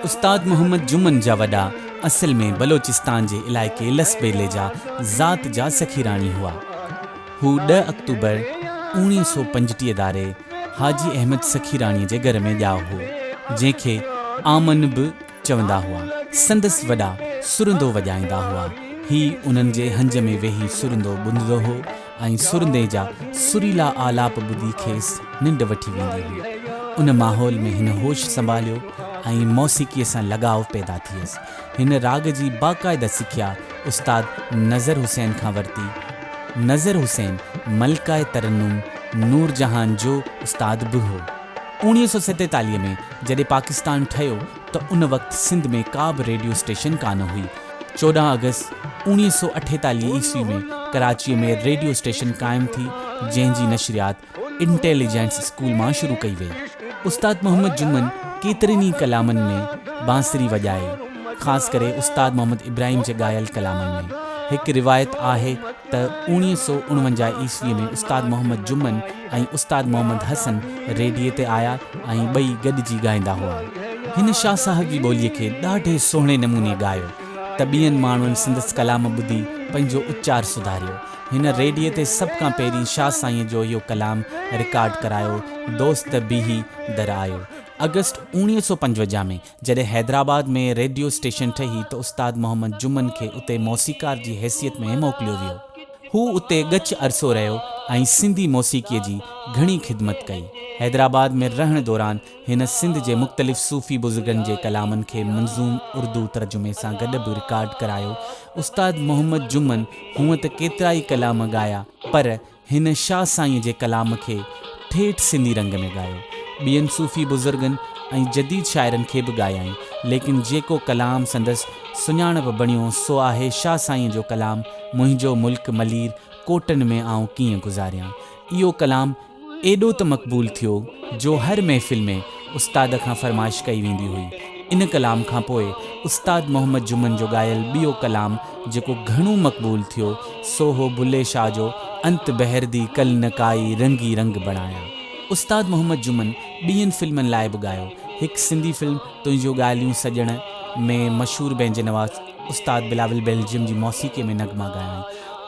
استاد محمد جمن جا وڏا اصل ۾ بلوچستان جي علائقي لسٻيلي جا ذات جا سخيراڻي هئا. هو ڏهه آڪٽوبر 1935 ڌاري حاجي احمد سخيراڻيء جي گهر ۾ ڄائو هو، جنهن کي آمن به چوندا هئا. سندس وڏا سرندو وڄائيندا هئا. هي انهن جي هنج ۾ ويهي سرندو ٻڌندو هو ۽ سرندي جا سريلا آلاپ ٻڌي کيس ننڊ وٺي ويندي هئي. ان ماحول ۾ هن هوش سنڀاليو ۽ موسيقيء سان لڳاء پيدا ٿيس. هن راڳ جي باقاعده سکيا استاد نظر حسين کان ورتي. نظر حسين ملڪه ترنم نورجهان جو استاد به هو. 1947 ۾ جڏهن پاڪستان ٺهيو ته ان وقت سنڌ ۾ ڪا به ريڊيو اسٽيشن ڪانه هئي. 14 آگسٽ 1948 عيسوي ۾ ڪراچيء ۾ ريڊيو اسٽيشن قائم ٿي، جنهن جي نشريات انٽيليجنس اسڪول مان شروع ڪئي وئي. استاد محمد جمن ڪيترن ئي ڪلامن ۾ بانسري وڄائي، خاص ڪري استاد محمد ابراهيم جي ڳايل ڪلامن ۾. هڪ روايت آهي ته 1949 عيسويء ۾ استاد محمد جمن ۽ استاد محمد حسن ريڊيي تي آيا ۽ ٻئي گڏجي ڳائيندا هئا. هن شاهه صاحب جي ٻوليء کي ڏاڍي سهڻي نموني ڳايو ته ٻين ماڻهن سندس ڪلام ٻڌي پنهنجو اچار سڌاريو. هن ريڊيي تي سڀ کان پهرين شاهه سائينء جو اهو ڪلام رڪارڊ ڪرايو، دوست بيهي در آيو. آگسٽ 1955 ۾ جڏهن حيدرآباد ۾ ريڊيو اسٽيشن ٺهي ته استاد محمد جمن کي اتي موسيقار جي حيثيت ۾ موڪليو ويو. هو اتي ڳچ عرصو رهيو ۽ سنڌي موسيقيء جي گهڻي خدمت ڪئي. حيدرآباد ۾ رهڻ دوران هن سنڌ جي مختلف صوفي بزرگن جي ڪلامن کي منظوم اردو ترجمي سان گڏ به رڪارڊ ڪرايو. استاد محمد جمن هونء ته ڪيترائي ڪلام ڳايا پر هن شاهه سائينء جي ڪلام کي ٺيٺ سنڌي رنگ ۾ ڳايو. ٻين صوفي بزرگن ۽ جديد شاعرن کي به ڳايائين، ليڪن جيڪو ڪلام سندس سڃاڻپ بڻيو سو آهي شاهه سائينء جو ڪلام منهنجو ملڪ ملير ڪوٽن ۾ آئون ڪيئن گذاريان. اهو ڪلام ايڏو ته مقبول ٿيو جو هر محفل ۾ استاد کان فرمائش ڪئي ويندي هئي. ان ڪلام کان پوء استاد محمد جمن جو ڳايل ٻيو ڪلام جيڪو گهڻو مقبول ٿيو سو هو بلي شاهه جو انت بحر the ڪل نه ڪائي رنگي رنگ بڻايا. استاد محمد جمن ٻين فلمن لاء به ڳايو. هڪ سنڌي فلم تنهنجون ڳالهيون سڄڻ ۾ مشهور بينج نواز استاد بلاول بيلجيم جي موسيقيء ۾ نغما ڳايائين.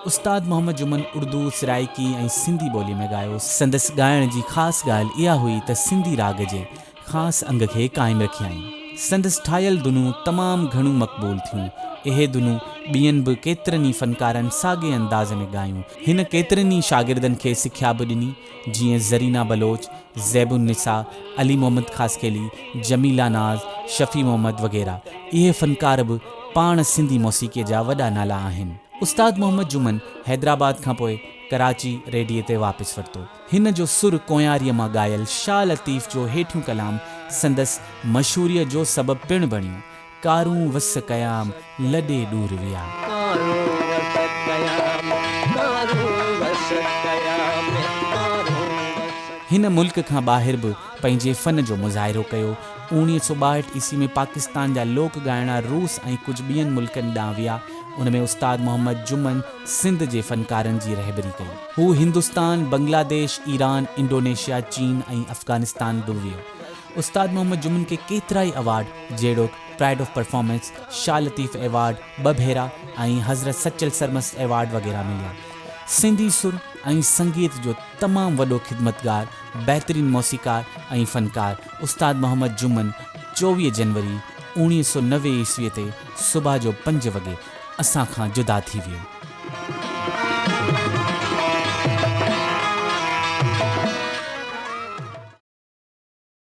استاد محمد جمن اردو، سرائيڪي ۽ سنڌي ٻوليء ۾ ڳايو. سندس ڳائڻ جي خاص ڳالهه اها هئي ته سنڌي راڳ جي خاص انگ کي قائم رکيائين. سندس ٺاهيل ڌنون تمام گهڻو مقبول ٿيون. اهي ڌنون ٻين به ڪيترن ئي فنڪارن ساڳئي انداز ۾ ڳايون. هن ڪيترن ئي شاگردن کي سکيا به ڏني، جيئن زرينا بلوچ، زيب النساء، علي محمد خاصخيلي، جميله ناز، شفيع محمد وغيره. اهي فنڪار به پاڻ سنڌي موسيقيء جا وڏا نالا آهن. استاد محمد جمن حيدرآباد کان پوء ڪراچي ريڊيي تي واپس ورتو. هن جو سر ڪوهياريء مان ڳايل شاهه لطيف جو هيٺيون ڪلام سندس مشهوريء جو سبب پڻ بڻيو. ڪارون وس ڪيام، لڏي ڏور ويا. ڪارون وس ڪيام، ڪارون وس ڪيام، ڪارون وس. هن ملڪ کان ٻاهر به پنهنجي فن جو مظاهرو ڪيو. 1962 عيسوي ۾ پاڪستان جا لوڪ ڳائڻا روس ۽ ڪجهه ٻين ملڪن ڏانهن ويا. ان ۾ استاد محمد جمن سنڌ جي فنڪارن جي رهبري ڪئي. هو هندستان، بنگلاديش، ايران، انڊونيشيا، چين ۽ افغانستان به ويو. استاد محمد جمن کي ڪيترائي اوارڊ جهڙوڪ pride of performance, Shah Latif award ٻه ڀيرا ۽ حضرت سچل سرمست ايوارڊ وغيره مليا. سنڌي سر ۽ سنگيت جو تمام وڏو خدمتگار، بهترين موسيقار ۽ فنڪار استاد محمد جمن 24 جنوري 1990 عيسوي تي صبح جو پنج وڳي اسان کان جدا ٿي ويو.